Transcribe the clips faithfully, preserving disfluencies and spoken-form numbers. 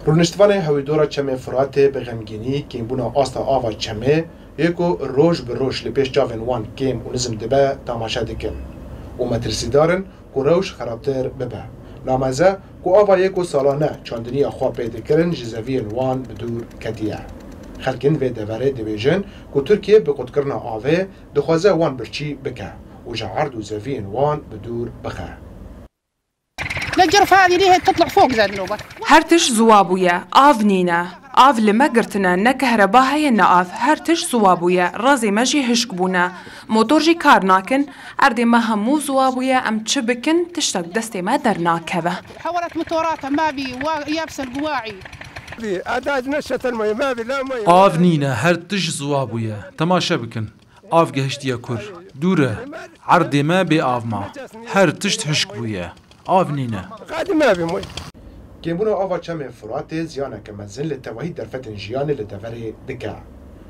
Rûniştvanê hewîdora Çemê Firatê bi xemgînî kêmbûna asta ava çemê yê ku roj bi roj li pêş çavên wan kêm û nizm dibe, temaşe dikin û metirsîdar in ku rewş xerabtir bibe. Nameze ku ava yê ku salane çandiniya xwe pê dikirin ji zeviyên wan bi dûr ketiye. Xelkên vê deverê dibêjin ku Tirkiye bi qutkirina avê dixwaze wan birçî bike û ji erd û zeviyên wan bi dûr bixe. لا الجرف هذه ليه تطلع فوق زاد نوبة. Her tişt ziwa bûye. Av nîne. Av li me girtine. Ne kehreba heye ne av. Her tişt ziwa bûye. Razê me jî hişk bûne. Motor jî kar nakin. Erdê me hemû ziwa bûye. Em çi bikin? Tiştek destê me dernakeve. حولت موتوراتها ما في وا- يابسة القواعي. في أداج نشة المي ما في لا مي. Av nîne, her tişt ziwa bûye. Temaşe bikin. Av gehiştiye kur. Dûr e. Erdê me bê av ma. Her tişt hişk bûye. Av nîne. قاعد ما في مي. Kêmbûna ava Çemê Firatê ziyaneke mezin li tevahî derfetên jiyanê li deverê dike.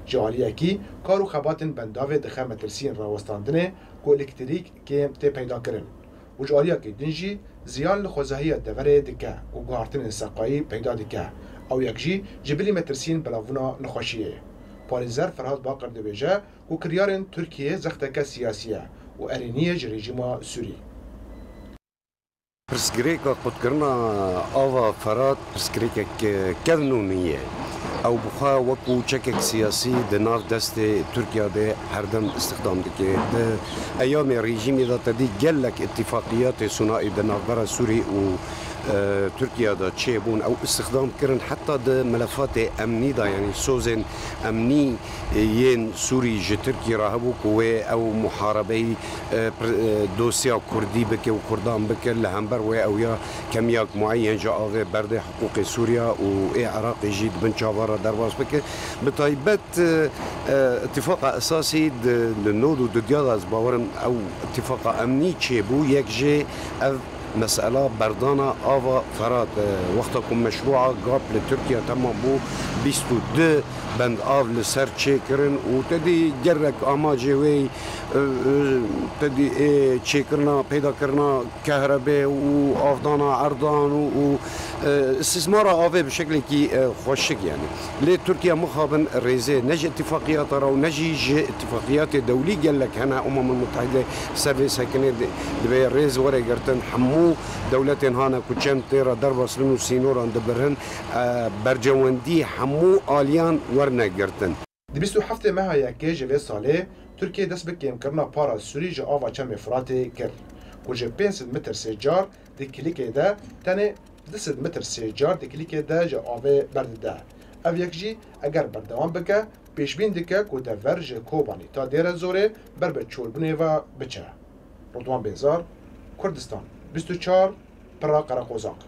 Ji aliyekî kar û xebatên bendavê dixe metirsiyên rawestandinê ku elektrîk kêm tê peydakirin û ji aliyekî din jî ziyan li xwezahiya deverê dike û guhartinên seqayî peyda dike. Ew yek jî ji bilî metirsiyên belavbûna nexweşiyê. Parêzer Ferhat Bakir dibêje ku kiryarên Tirkiyê zexteke siyasî ye û erênî ye ji rejîma Sûrî. Pirsgirêka qutkirina ava Ferat pirsgirêkek kevnûnî ye. Ew bi xwe wekû çekek siyasî di nav destê Tirkiya de herdem îstixdam dike. Di eyamê rejîmê de tedî gelek îtîfaqiyatê sûnaî di navbera Sûrî û, e, Tirkiya de çêbûn. Ew îstixdam kirin heta di melefatê emnî de, yanî sozên emnî yên Sûrî ji Tirkiyê re hebû ku wê ew muharebeyî, e, pir-, e, dosya Kurdî bike û Kurdan bike, li hember wê ew ya kemiyak mueyen ji avê berde hiqûqê Sûriya û ê Iraqê jî di bin çavan re derbas bike. Bi taybet, e, e, îtifaqa esasî di, di nod û dudiya de ez bawerim ew îtifaqa emnî çêbû, yek jê ev mesela berdana ava Ferat, e, wexta ku meşrûa GAP li Tirkiye temam bû, bîst û du bend av li ser çêkirin û tedî gelek amacê wê, e, e, tedî, ê, çêkirina, peydakirina kehrebê û avdana erdan û, û, e, îstîsmara avê bi şeklekî, e, xweşik, yanî. Lê Tirkiye mixabin rêzê ne ji îtîfaqiyata re û ne jî ji îtîfaqiyatê dewlî gelek hene Umemul Mutehîde ser vê sekinê di-, divê rêz were girtin. Hemû dewletên hane ku çend tê re derbas bin û sînoran dibirin, e, bercewendî hemû aliyan werine girtin. Di bîst û heftê meha yekê ji vê salê Tirkiye dest bi kêmkirina para Sûrî ji ava Çemê Firatê kir ku ji pênc sed metr sê car di kilîkê de tenê du sed metr sê car di kilîkê de ji avê berdide. Ev yek jî eger berdewam bike, pêşbîn dike ku dever ji Kobanî ta Dêrezorê ber bi çorbûnê ve biçe. Ridwan Bêzar, Kurdistan, bîst û çar, Pira Qereqozak.